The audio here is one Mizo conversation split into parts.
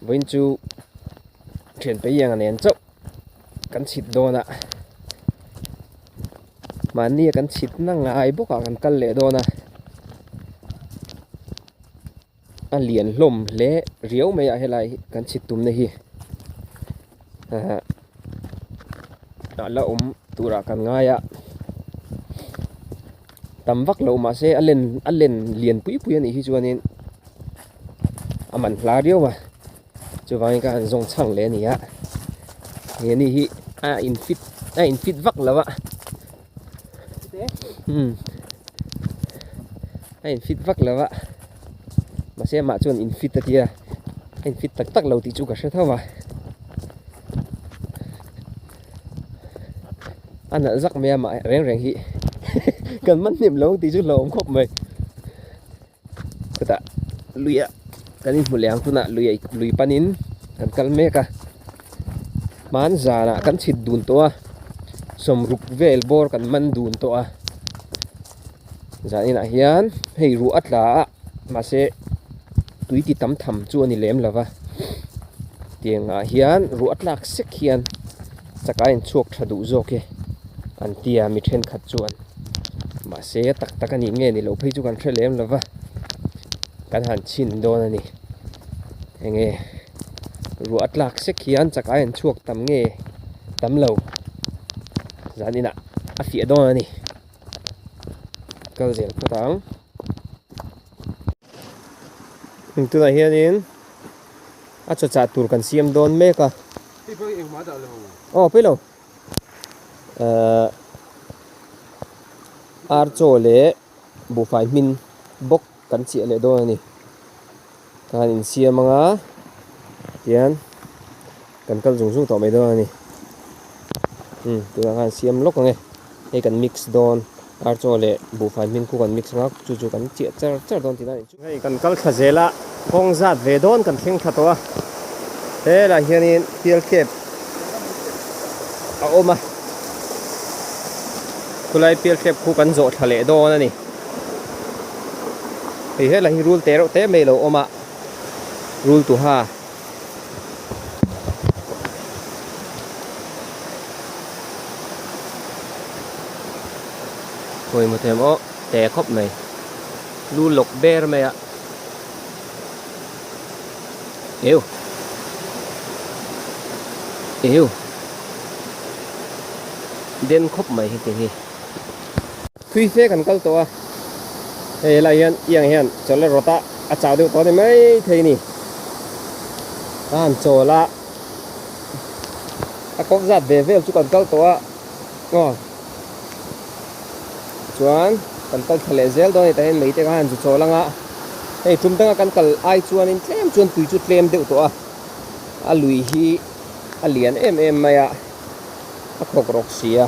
Vawiin chu thian pei ang nen chauh kan chhit dawn a mahni a kan chhit na ngai bawk ah kan kal leh dawn a a lian hlawm hle riau mai a helai hi kan chhit tum na hi ah a la awm turah kan ngai a tam vak lo mahse a len a len lian pui pui a nih hi chuanin a man hla riau a chuvangin ka han zawng chhang leh a ni a he ni hi a in fit a in fit vak lo a umm a in fit vak lo a mahse amah chuan in fit a tia a in fit tak tak lo tih chu ka hre tho a. A nalh zak mai a mah reng reng hi kan man hnem lo tih chu hlauhawm khawp mai chutah lui ah kan inhmu leh ang tunah lui lui panin kan kal mek a hmanzanah kan chhit dun tawh a sawmruk vel bawr kan man dun tawh a zaninah hian hei ruah a tla a mahse tui ti tam tham chu a ni lem lo va tiang ah hian ruah a tlak sek hian chak a inchhuak tha duh zawk e an ti a mi thenkhat chuan mahse a tak tak a nih nge ni loh phei chu kan hre lem lo va kan han chhin dawn a ni enge ruah a tlak sek hian chak a inchhuak tam nge tam lo zaninah a fiah dawn a ni kal zel phawt ang. Tunah hianin a chaw chah tur kan siam dawn mek a. Aw pawi lo. Ahh ar chaw leh buhfai hmin bawk kan chiah leh dawn a ni. Khan insiam anga tian kan kal zung zung tawh mai dawn a ni. Umm tunah khan siam lawk ang e. Hei kan mix dawn ar chaw leh buhfai hmin khu kan mix anga chu chu kan chiah char char dawn tihna a nih chu. Hei kan kal thla zel a kawng zat ve dawn kan thleng thla tawh a helaiah hianin pial thlep a awm a khulai pial thlep khu kan zawh thla leh dawn a ni. Hei helai hi rul te reuh te mai a lo awm a rul tuha. Khawi maw them aw te khawp mai lu lawk ber mai a eu eu den khawp mai hetiang hi. Thui fe kan kal tawh a, hei helai hian iang hian chawl a rawt a, a chau deuh tawh a ni maithei a ni. A han chawl a, a kawk zat ve vel chu kan kal tawh a, aw chuan kan kal thla leh zel dawn a ni tah hian mei te kha han zu chawl ang a, hei tum danga kan kal ai chuanin tlem chuan tui chu tlem deuh tawh a, a lui hi a lian em em mai a. a khawk rawk si a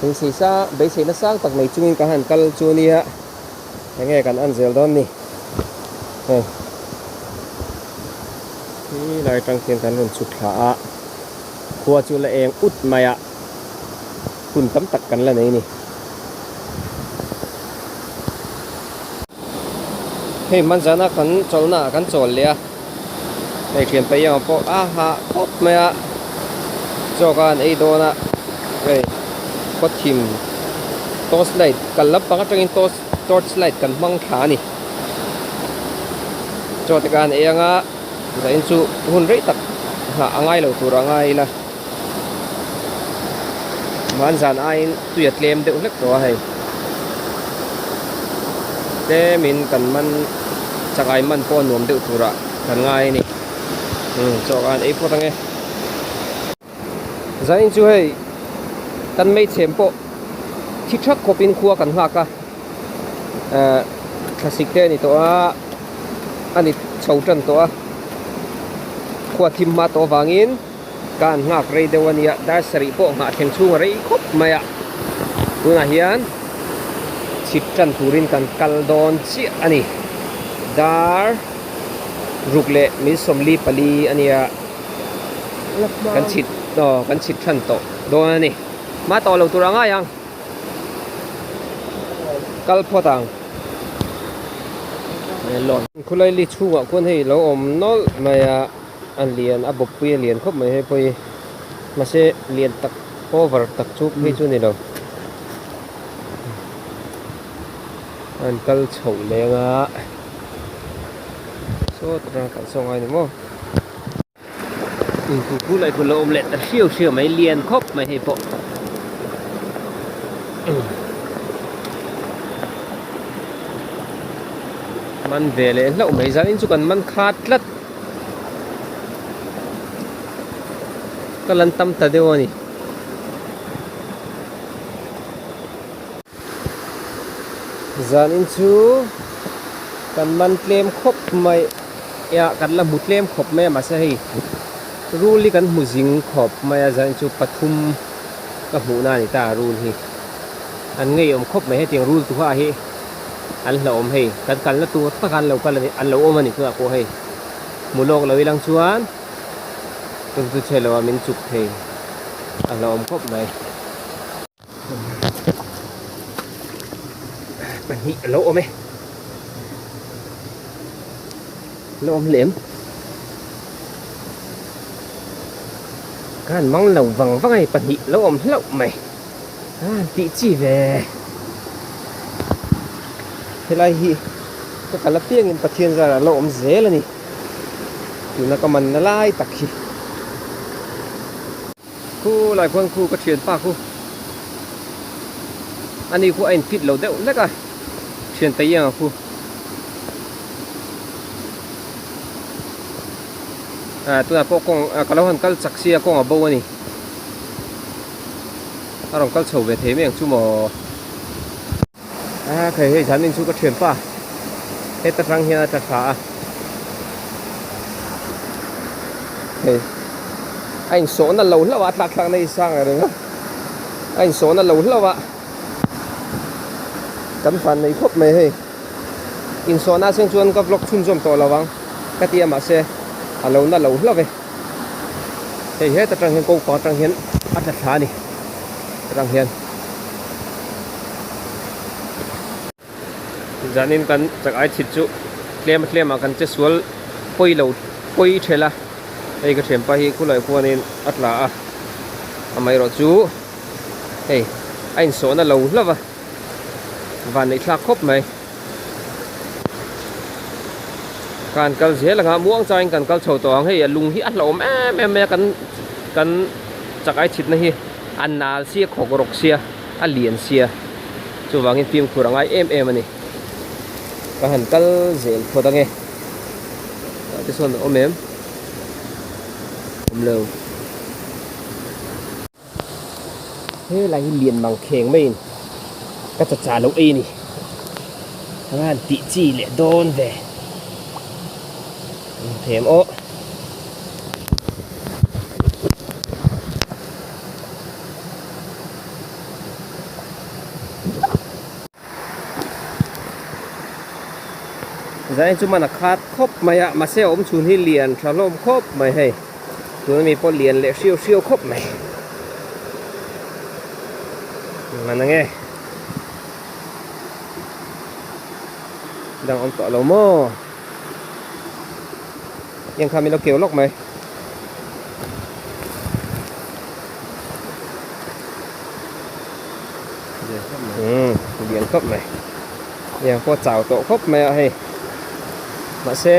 beisei sang beiseina sang tak nei chungin ka han kal chu nia enge kan en zel dawn ni hei khi lai atang khian kan rawn chhuk thla a khua chu la eng ut mai a hun tam tak kan la nei a ni. Hei hmanzana kan chawlhna ah kan chawl leh a hei thian paih engah pawh a hah khawp mai a chaw kha an ei dawn a hei khawthim torch light kal lampang atangin torch torch light kan hmang thla a ni chaw te kha an ei anga zain chu hun rei tak nghah a ngai lo tur a ngai ila hmanzan aiin tui a tlem deuh hlek tawh a hei tlemin kan man chakai man pawh a nuam deuh turah kan ngai a ni umm chaw khan ei phawt ang e zanin chu hei kan hmeichhem pawh thi thak khawpin khua kan nghak a ehh thlasik te a ni tawh a a ni chho tan tawh a khua thim hma tawh avangin. Ka han nghak rei deuh a nia, dar sarih pawh nghah thleng chhung a rei khawp mai a, tunah hian chhip tan turin kan kal dawn chiah a ni, dar ruk leh min 44 a nia, kan chhit aw kan chhit tan tawh dawn a ni, hma tawh lo tur a ngai ang, kal phawt ang. Khulai li chhungah khuan hei lo awm nawlh mai a, a lian a bawppui a lian khawp mai hei pawh hi mahse lian tak over tak chu phei chu a ni lo. An kal chhoh leng a saw atang kal saw ngai ni maw. Inkukul a lo awm leh ta hriau hriau mai lian khawp mai hei pawh. Man ve leh hlauh mai zanin chu kan man khat tlat. Ka lan tam ta deuh a ni. Zanin chu kan man tlem khawp mai a kan la hmu tlem khawp mai a mahse hei rul hi kan hmu zing khawp mai a zanin chu pathum ka hmuh na a ni ta rul hi an ngeiawm khawp mai hetiang rul tuha hi an hlauhawm hei kan kalna tur tak a an lo kal a ni an lo awm a ni tunah pawh hei hmu lawk lo ilang chuan tumtu chhe lo a min chuk thei a hlauhawm khawp mai. Pahnih a lo awm e. Lo awm lem. Ka han mang lo vang vang a ni pahnih lo awm hlauh mai. A han tih chi ve. Helai hi ka kal apiangin Pathian zarah lo awm zel a ni. Tuna ka manna lai tak hi. Khu lai khuan khu ka thianpa khu ani khu a in fit lo deuh hlek a thian ta iang a khu ah tunah pawh kawng ah ka lo han kal chak sia kawng a bo a ni a rawn kal chho ve thei mai ang chu maw. A khai hei zanin chu ka thianpa heta tang hian a tla thla a hei a insawhna lo hlauh a a tlak thlakna hi sang ang reng a a insawhna lo hlauh a kan van nei khawp mai hei insawhna seng chuan ka vlog chhunzawm tawh lo ang ka ti a mahse a lo na lo hlauh e hei heta tang hian kawngpang atang hian a tla thla a ni atang hian. Zanin kan chak ai chhit chu tlem a tlem ah kan che sual pawi lo pawi thel a hei ka thianpa hi khulai khuanin a tla a amaherawh chu hei a insawhna lo hlauh va vanneih thlak khawp mai kan kal zel ang a muang changin kan kal chho tawh ang hei a lung hi a hlauhawm em em mai a kan kan chak ai chhitna hi a nal sia khawk rawk sia. a lian sia chuvangin fimkhur a ngai em em a ni ka han kal zel phawt ange tah te sawn a awm em awm lo helai hi lian mang kheng maiin ka cha cha lo ei a ni a han tih chi leh dawn ve them aw. Zain chu man a khat khawp mai a mahse a awm chhun hi lian tha hlawm khawp mai hei tuna mi pawh lian leh hriau hriau khawp mai man ange dang awm tawh lo maw Tiang kha min lo keu lawk mai. Umm lian khawp mai. Tiang pawh chau tawh khawp mai a hei. Mahse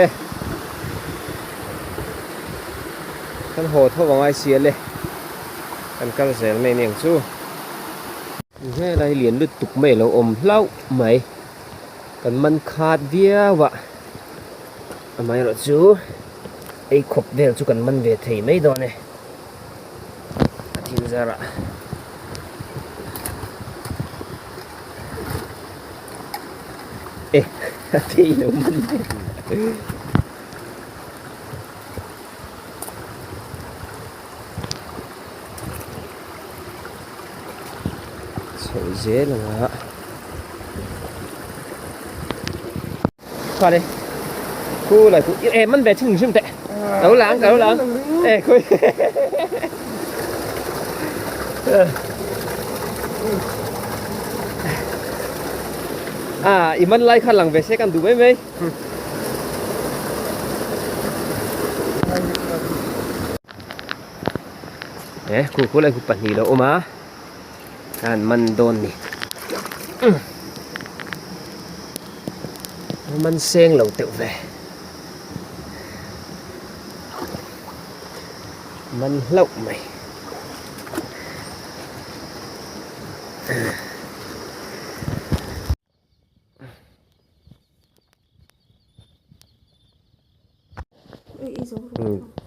kan haw tho angai si ale. Kan kal zel mai aniang chu. Helai lian lutuk mai a lo awm hlauh mai. Kan man khat viau a. Amaherawh chu ei khawp vel chu kan man ve thei mai dawn e a thil zarah e a thei lo man ve chho zel anga. Qua đây. Khu này cũng em ăn về chừng chừng tệ. Đấu lãng, đấu lãng. Ê, khui. À, i man lai khan lang ve se kan du mai mai. E khu khu lai khu pahnih lo awm a an man dawn ni man seng lo teuh ve man hlauh mai.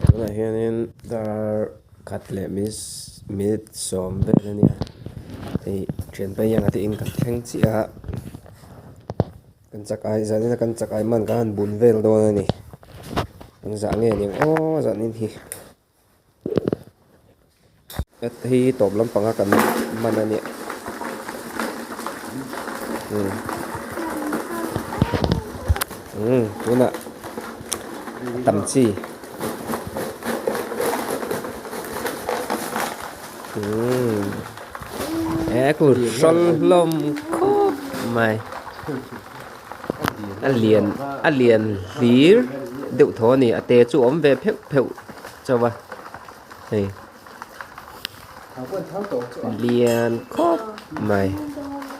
Tunah hianin dar khat leh minute sawm vel a nia hei thianpa hian a te in kan thleng chiah a kan chak ai zanin a kan chak ai man kan han bun vel dawn a ni engzah nge ni ang aw zanin hi. Hei hi tawp lampanga kan man a nia umm umm tunah a tam chi umm he kut hrawl hlawm khawp mai a lian a lian hlir deuh thaw a ni a te chu a awm ve pheuh pheuh chauh a hei lian khawp mai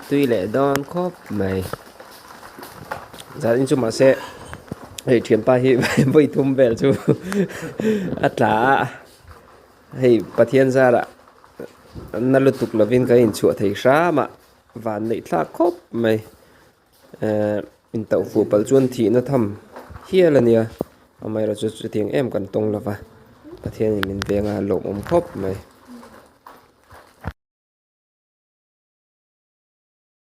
tui leh dawn khawp mai zanin chu mahse hei thianpa hi vawi thum vel chu a tla a hei Pathian zarah na lutuk lovin kan inchhuah thei hram a van neih thlak khawp mai. Ehh intauh fuh palh chuan thihna tham hial a nia amaherawhchu chutiang em kan tawng lo va Pathianin min veng a lawmawm khawp mai.